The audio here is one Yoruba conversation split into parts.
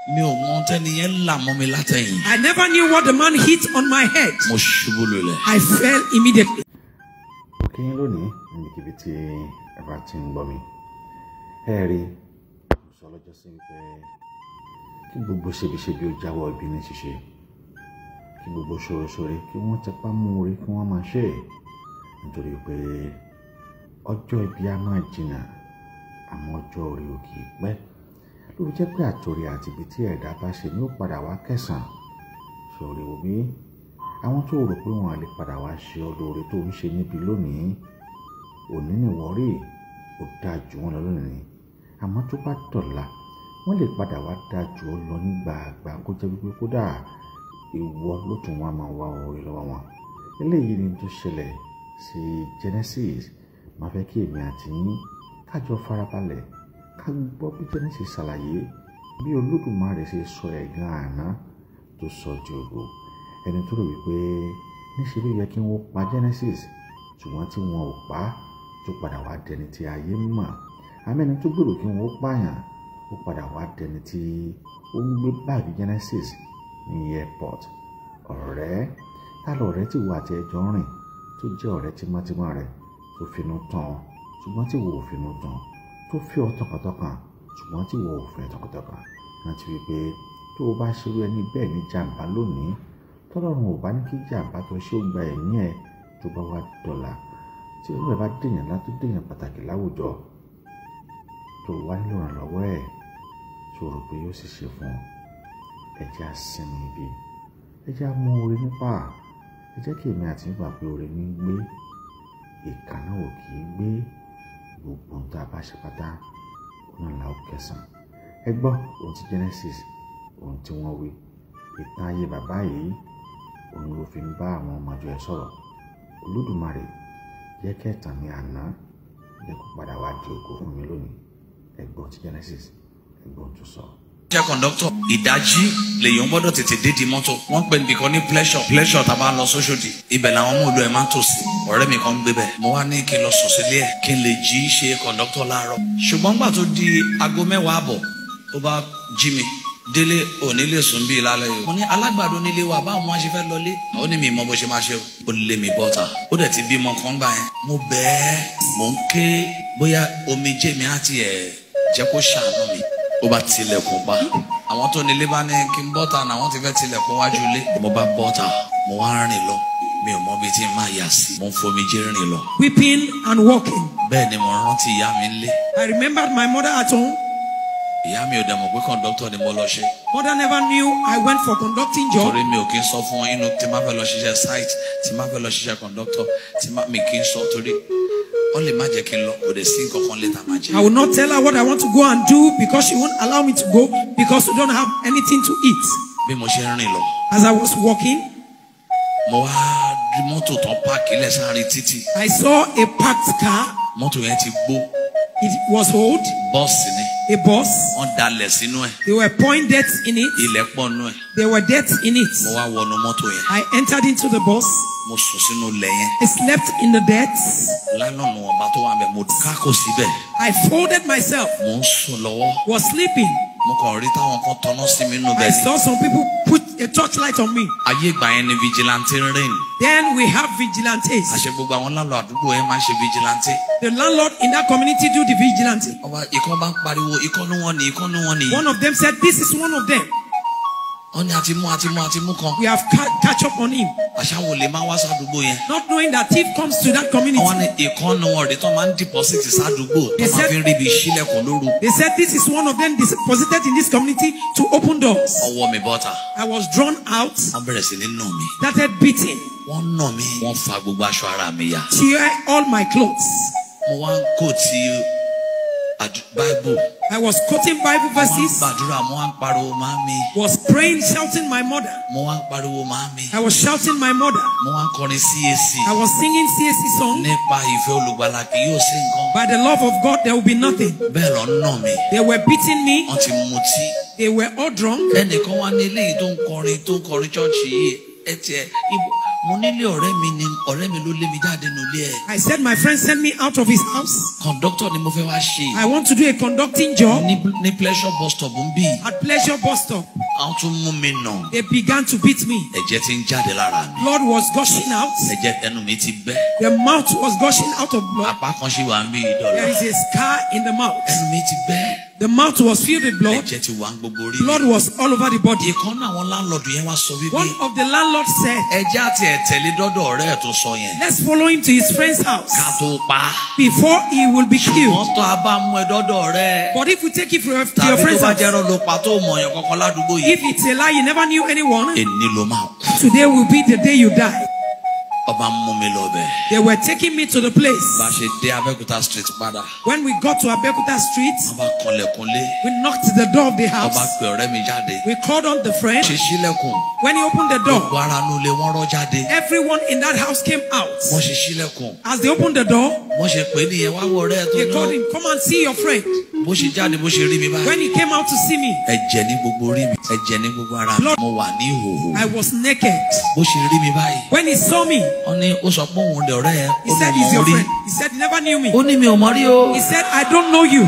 Mi ò mọ tẹ́ni yẹn là mọ́ mi látẹ̀yìn. I never knew what the man hit on my head. Mo ṣubú lulẹ̀. I fell immediately. Mo kí yín lónìí níbikíbi tí ẹ bá ti ń gbọ́ mi. Ẹ rí mo sọ lọ́jọ́ sí wípé kí gbogbo ṣebíṣebí ó jáwọ́ ibi ní ṣíṣe, kí gbogbo ṣoreṣore kí wọ́n tẹpá mú orí kí wọ́n máa ṣe é, nítorí pé ọjọ́ ibi á máa jìnnà àmọ́ ọjọ́ orí ò kì í pẹ́. Ló fi jẹ́ pé àtòrí àti ibi tí ẹ̀dá bá ṣe ni ó padà wá kẹsàn-án. Ṣòro wò bí àwọn tó rò pé wọn à lè padà wá ṣe ọ́ lóore tó ń ṣe níbi lónìí, òní nìwọ rí ó dáa jù wọ́n lọ lónìí, àmọ́ tó bá dọ̀la wọ́n lè padà wá dáa jù ọ́ lọ nígbà àgbà, kó jẹ́ wípé kódà ìwọ ló tún wá máa wá oore lọ́wọ́ wọn. Eléyìí ni tó ṣẹlẹ̀ sí Genesis. Máa fẹ́ kí èmi àti yín kájọ farabalẹ̀ ká gbọ́ bí Genesis ṣàlàyé bí Olódùmarè ṣe sọ ẹ̀gàn àná tó sọ di ògo. Ẹni tó rò wípé níṣe ló yẹ kí wọ́n pa Genesis, ṣùgbọ́n tí wọn ò pa á, tó padà wá dẹni tí ayé mọ̀. Àmọ́ ẹni tó gbèrò kí wọ́n pààyàn, ó padà wá dẹni tí ó ń gbé báàgì Genesis ní airport. Ọ̀rẹ́ tá lọ̀rẹ́ tí wo àti ẹjọ́ rìn tó jẹ́ ọ̀rẹ́ tímọ́tímọ́ rẹ̀ tó finú tán, ṣùgbọ́n tí wo ò finú tán, tó fi ọ́ tọkàntọkàn, ṣùgbọ́n tí wo ò fẹ́ tọkàntọkàn. Rántí wípé tó o bá ṣerú ẹni bẹ́ẹ̀ ní jàǹbá lónìí, tọ́lọ́run ò bá ní kí jàǹbá tó ṣe ó gba ẹ̀mí ẹ̀, tó bá wá dọ̀la tí irú ẹ̀ bá dèèyàn látó dèèyàn pàtàkì láwùjọ, tó wá nílò ìrànlọ́wọ́ ẹ̀, tó rò pé yóò sì ṣe fún ọ. Ẹ jẹ́ á sinmi ibi, ẹ jẹ́ á mú oore nípa, ẹ jẹ́ kí èmi àti nígbà pé oore ní gbé, ìkà náà ò kì í gbé. Gbogbo ohun tá a bá ṣe pátá, òun náà la ó kẹsàn-án. Ẹ gbọ́ ohun tí Genesis, ohun tí wọ́n wí, ìtàn ayé bàbá yìí, òun ló fi ń bá àwọn ọmọ àjọ ẹ sọ̀rọ̀. Olódùmarè jẹ́ kẹta mi àná, jẹ́ kó padà wá di ògo fún mi lónìí. Ẹ gbọ́ ti Genesis, ẹ gbọ́ ohun tó sọ. Jẹ́ kọ̀ǹdọ́tọ̀ ìdájí lèèyàn gbọ́dọ̀ tètè dé di mọ́tò. Wọ́n pè nìkan ní Pleasure. Pleasure tá a bá ń lọ sóṣòdì, ibẹ̀ làwọn ọmọ ìlú ẹ̀ máa ń tò sí. Ọ̀rẹ́ mi kan ń gbé bẹ̀. Mo wá ní kí n lọ sùn sílé ẹ̀ kí n lè jí ṣe kọ̀ǹdọ́tọ̀ láàárọ̀. Ṣùgbọ́n gbà tó di 10:30, ó bá jí mi. Délé ò ní lè sùn bíi lálẹ́ yìí. Mo ní alágbàdo nílé wa, báwo wọn ṣe fẹ́ lọlé? Ó ní mi mọ bó ṣe máa ṣe o. Ó lé mi bọ́ta. Ó dẹ̀ ti bímọ kan gbà yẹn. Mo bẹ́ẹ̀ mò ń ké bóyá omijé mi á ti ẹ̀ jẹ́ kó ṣàánú mi. Ó bá tilẹ̀kùn pa. Àwọn tó nílé bá ní kí n bọ́ta náà, wọ́n ti fẹ́ tilẹ̀kùn wájú ilé. Mo bá bọ́ta, mo wá rìn lọ. Mi ò mọ ibi tí n máa yà sí. Mo ń fomijé rìn lọ. Weeping and walking. Bẹ́ẹ̀ ni mo rántí ìyá mi nílé. I remembered my mother at home. Ìyá mi ò dẹ̀ mọ̀ pé kọ̀ǹdọ́tọ̀ ni mo lọ ṣe. Mother never knew I went for conducting job. Torí mi ò kí ń sọ fún wọn inú tí máa fẹ́ lọ ṣiṣẹ́ site, tí máa fẹ́ lọ ṣiṣẹ́ kọ̀ǹdọ́tọ̀, tí máa mi kí ń sọ torí wọ́n lè má jẹ́ kí n lọ, kò dẹ̀ sí nǹkan kan létà máa jẹ. I will not tell her what I want to go and do because she won't allow me to go because we don't have anything to eat. Bí mo ṣe ń rìn lọ. As I was walking, mo wá rí mọ́tò tán páàkì lẹ̀ sáárín títì. I saw a parked car. Mọ́tò yẹn ti gbó. It was old. Bọ́ọ̀sì ni. A bus. Wọ́n dalẹ̀ sínú ẹ̀. They were pouring dirt in it. Ilẹ̀ pọ̀ nú ẹ̀. There were dirt in it. Mo wá wọnú mọ́tò yẹn. I entered into the bus. Mo sùn sínú ilẹ̀ yẹn. I slept in the dirt. Lálọ́nù ọba tó wà bẹ̀, mo kákò síbẹ̀. I folded myself. Mo ń sùn lọ́wọ́. Was sleeping. Mo kàn rí táwọn kan tọná sí mi nínú I bẹ́ẹ̀ ni. saw some people put a torchlight on me. Ayé ìgbà yẹn ni vigilante ń rìn. Then we have vigilantes. Àṣẹ gbogbo àwọn lálọ́ àdúgbò yẹn máa ń ṣe vigilante. The landlord in that community do the vigilante. Ọba ìkan bá ń pariwo, ìkan ní wọn ní, ìkan ní wọn ní. One of them said, this is one of them. Wọ́n ní àti mú, àti mú, àti mú kan. We have catch up on him. Àṣà wo lè máa wá sádùúgbò yẹn? Not knowing that thief comes to that community. Wọ́n ní ìkan ní wọn rèé tó máa ń deposit sádùúgbò tó máa fi ń ríbi sílẹ̀kùn lóru. They said this is one of them deposited in this community to open doors. Ọwọ́ mi bọ́ta. I was drawn out. Wọ́n bẹ̀rẹ̀ sí ní nà mí. Started beating. Wọ́n nà mí. Wọ́n fa gbogbo aṣọ ara mi ya. Tear all my clothes. Mo wá ń kó ti Bible. I was quoting Bible verses. Mo wá ń gbàdúrà, mo wá ń pariwo màámi. Was praying, shouting my mother. Mo wá ń pariwo màámi. I was shouting my mother. Mo wá ń kọrin CAC. I was singing CAC song. Nípa ìfẹ́ olùgbàlà kì yóò sí nǹkan. By the love of God, there will be nothing. Bẹ́ẹ̀ lọ nà mí. They were beating me. Wọ́n ti mutí. They were all drunk. Ẹnìkan wá ní eléyìí tó ń kọrin chọ́ọ̀chì yìí. Ẹ tiẹ̀ Mo nílé ọ̀rẹ́ mi ni ọ̀rẹ́ mi ló lé mi jáde nílé ẹ̀. I said my friend sent me out of his house. Conductor ni mo fẹ́ wá ṣe. I want to do a conducting job. Ní Pleasure bus stop ń bí. At Pleasure bus stop. Àwọn tún mú mi nà. They began to beat me. Ẹ̀jẹ̀ ti ń jáde lára mi. Blood was gushing out. Ẹ̀jẹ̀ ẹnu mi ti bẹ́. The mouth was gushing out of blood. Apá kan ṣì wà ń bí ìdọ̀lá. There is a scar in the mouth. Ẹnu mi ti bẹ́. The mouth was filled with blood. Ẹ̀jẹ̀ ti wà ń gbogbo orí mi. Blood was all over the body. Ìkan náà àwọn landlord yẹn wá sọ wípé. One of the landlords said. Ẹjẹ́ àti ẹ̀tẹ̀lé dọ́dọ̀ ọ̀rẹ́ ẹ̀ tó sọ yẹn. Let's follow him to his friend's house. Ká tó pa. Before he will be killed. Wọ́n tó a bá mú ẹ dọ́dọ̀ ọ̀rẹ́. But if we take it to your Tàbí tó friend's bá house. jẹ́ irọ́ ló pa tó mọ̀ yẹn kankan ládùúgbò yìí. If it's a lie, you never knew anyone. Èní ló máa kú. Today will be the day you die. Ọba mú mi lọ bẹ̀. They were taking me to the place. Bá a ṣe dé Abẹ́òkúta street padà. When we got to Abeokuta street, Wọ́n bá kanlẹ̀kùnlé. we knocked the door of the house. Ọba pe ọ̀rẹ́ mi jáde. We called on the friend. Ṣe ṣílẹ̀kùn. When he opened the door, Gbogbo ara inú ilé wọ́n rọ́ jáde. everyone in that house came out. Wọ́n ṣe ṣílẹ̀kùn. As they opened the door, Wọ́n ṣe pè é nìyẹn wá wọ ọ̀rẹ́ ẹ̀ tó they called náà. him, come and see your friend. Bó ṣe jáde bó ṣe rí mi báyìí. When he came out to see me, Ẹ̀jẹ̀ ní gbogbo orí mi. Ẹ̀jẹ̀ ní gbogbo ara mi. Mo wà ní ìhòhò. I was naked. Bó ṣe rí mi báyìí. When he saw me, Ó ní ó sọ pé òun lè ọ̀rẹ́ ẹ̀. he Ó ní said, he's mọ̀ your rí. friend. He said, he never knew me. Ó ní mi ò mọ̀ rí o. He said, I don't know you.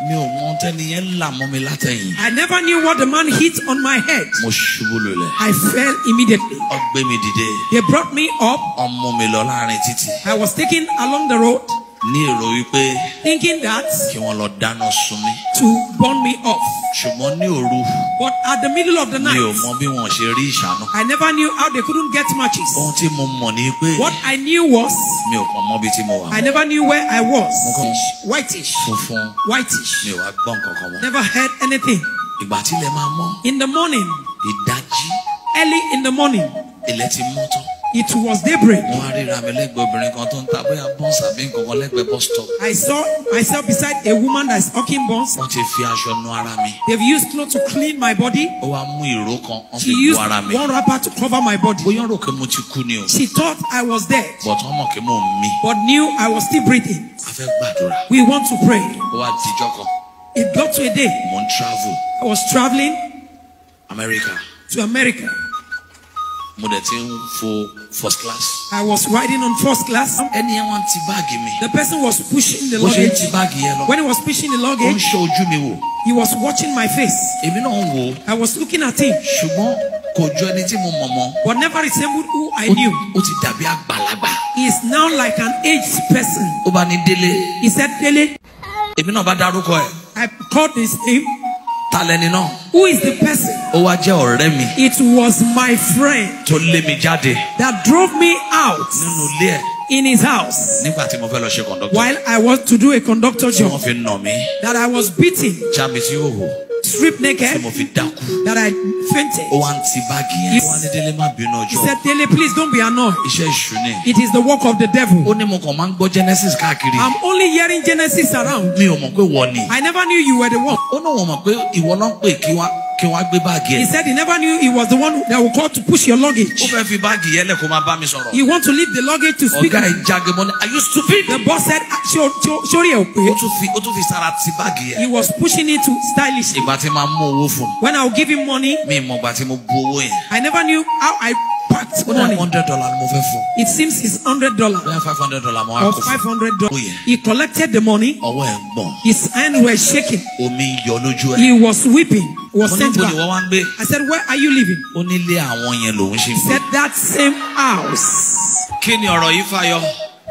Mi ò mọ tẹ́ni yẹn là mọ́ mi látẹ̀yìn. I never knew what the man hit on my head. Mo ṣubú lulẹ̀. I fell immediately. Ó gbé mi dìde. They brought me up. Ó mú mi lọ láàrin títì. I was taken along the road. Ní èrò wípé Thinking that kí wọ́n lọ dáná sun mí. to burn me off. Ṣùgbọ́n ní òru But at the middle of the mi ò night, mọ bí wọ́n ṣe rí ìṣáná. I never knew how they couldn't get matches. Ohun tí mo mọ̀ ni pé What I knew was, mi ò kàn mọ bí tí mo wà. I never knew where I was. Mo kàn Whitish. funfun Whitish. mi ò wá gbọ́ nǹkan kan mọ́. Never heard anything. Ìgbà tí ilẹ̀ máa mọ́, In the morning, ìdájí early in the morning, ilẹ̀ ti mọ́ tán. it was daybreak. Mo wá ríra mi lẹ́gbẹ̀ẹ́ obìnrin kan tó ń ta bóyá bọ́ǹsì àbí nǹkan kan lẹ́gbẹ̀ẹ́ bus stop. I saw myself beside a woman that's hawking buns. Wọ́n ti fi aṣọ nu ara mi. They've used clothes to clean my body. Ó wá mú ìró kan, wọ́n She fi bu used ara mi. one wrapper to cover my body. Bóyá rò pé mo ti kú ni o. She thought I was dead, But wọ́n mọ̀ pé mò ń mí. but knew I was still breathing. A fẹ́ gbàdúrà. We want to pray. Ó wá dijọ́ kan. It got to a day. Mo ń travel I was traveling America. to America. Mo dẹ̀ ti ń fo first class. I was riding on first class. Ẹni yẹn wá ń ti báàgì mi. The person was pushing the Bó ṣe ń ti luggage. báàgì yẹn lọ. When he was pushing the Ó ń luggage, ṣọ́ ojú mi wò. he was watching my face. Èmi náà ń wò ó. I was looking at him, Ṣùgbọ́n kò jọ ẹni tí mo mọ̀ mọ́. but never resembled who I knew. Ó ti dàbí àgbàlagbà. He is now like an aged person. Ó bá ní Délé. He said, Dele, Èmi náà bá dárúkọ ẹ̀. I called his name. Ta lẹni náà? Who is the person? Ó wá jẹ́ ọ̀rẹ́ mi It was my friend tó lé mi jáde that drove me out nínú ilé ẹ̀ in his house nígbà tí mo fẹ́ lọ ṣe kọ̀ǹdọ́tọ̀. while I was to do a conductor Tí wọ́n job. fi nà mí, That I was beaten, já mi sí ìhòhò stripped tí naked, mo fi dákú. that I fainted. Ó wá ń ti báàgì yẹn. Ó wá ní Délé má bínú He ọjọ́. said, Dele, please don't be annoyed. Iṣẹ́ èṣù ni. It is the work of the devil. Ó ní mo kàn máa ń gbọ́ Genesis káàkiri. I'm only hearing Genesis around. Mi ò mọ̀ pé wọ ni. I never knew you were the one. Ó náà wọ́n mọ̀ pé ìwọ ló ń pè kí wọ́n á gbé báàgì He ẹ̀. said he never knew he was the one that would call to push your Ó luggage. fẹ́ fi báàgì yẹn lẹ̀ kó máa bá mi sọ̀rọ̀. You want to leave the luggage to speak. Ọ̀gá ẹ̀ jágbe mọ́ ni, are you stupid? The boss said, Sorry, Ó tún fi sára ti báàgì yẹn. He was pushing it to stylishly. Ìgbà tí máa mú owó fún un. When I would give him money, Mi mọ̀ ìgbà tí mo bu owó yẹn. I never knew how I packed Ó dà money. $100 ni mo fẹ́ fún. It seems it's $100 Bóyá $500 mo wá or kó fún. $500. Oh, yeah. He collected the money. Ọwọ́ ẹ̀ ń gbọ̀n. His hands were shaking. Omi ń yọ lójú ẹ̀. He was weeping. He was Mo ní sent bo ni back. wọ́n wá ń gbé. I said, where are you living? Ó nílé àwọn yẹn lòún ṣe ń He gbé. said, that same house. Kí ni ọ̀rọ̀ yìí fàyọ?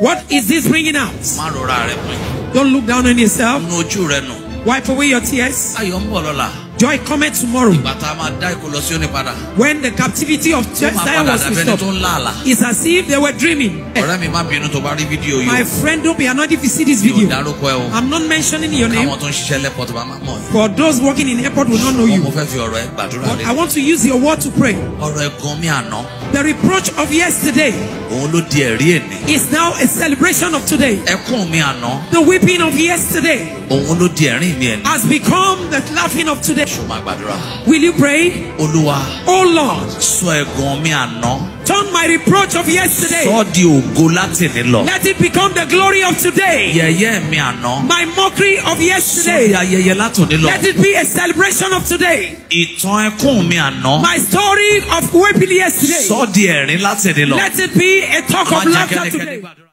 What is this bringing out? Má rora rẹ pin. Don't look down on yourself. Nu ojú rẹ nù. Wipe away your tears. Ayọ̀ ń bọ̀ lọ́la. Joy cometh tomorrow. Ìgbà tá a máa dá ìkó lọ sí òní padà. When the captivity of Ó máa Zion padà was dàbí ẹni tó restored, ń lá àlá. it's as if they were dreaming. Ọ̀rẹ́ mi má bínú tó bá rí fídíò yìí My o. friend, don't be annoyed if you see this Mi ò video. dárúkọ ẹ o. I'm not mentioning your name. Káwọn tó ń ṣiṣẹ́ lẹ́pọ̀tù bá máa mọ̀ ẹ́. For those working in airport will not know Mo you. fẹ́ fi ọ̀rọ̀ ẹ gbàdúrà But lé. I want to use your word to pray. Ọ̀rọ̀ ẹ̀gàn mi àná. The reproach of yesterday Òun ló di ẹ̀rí èní. is now a celebration of today. Ẹkún mi àná. The weeping of yesterday Òun ló di ẹ̀rín mi ẹ̀ní. has become the laughing of today. Ṣo máa gbàdúrà? Will you pray? Olúwa Oh Lord, sọ ẹ̀gàn mi àná. turn my reproach of yesterday. Sọ di ògo láti ní lọ. Let it become the glory of today. Yẹ̀yẹ́ mi àná. My mockery of Sọ di yesterday. ayẹyẹ láti látòní lọ. Let it be a celebration of today. Ìtàn ẹkún mi àná. My story of weeping yesterday. Sọ di ẹ̀rín látòní lọ. Let it be a talk Má of jẹ́ laughter kẹ́nikẹ́ni today. gbàdúrà.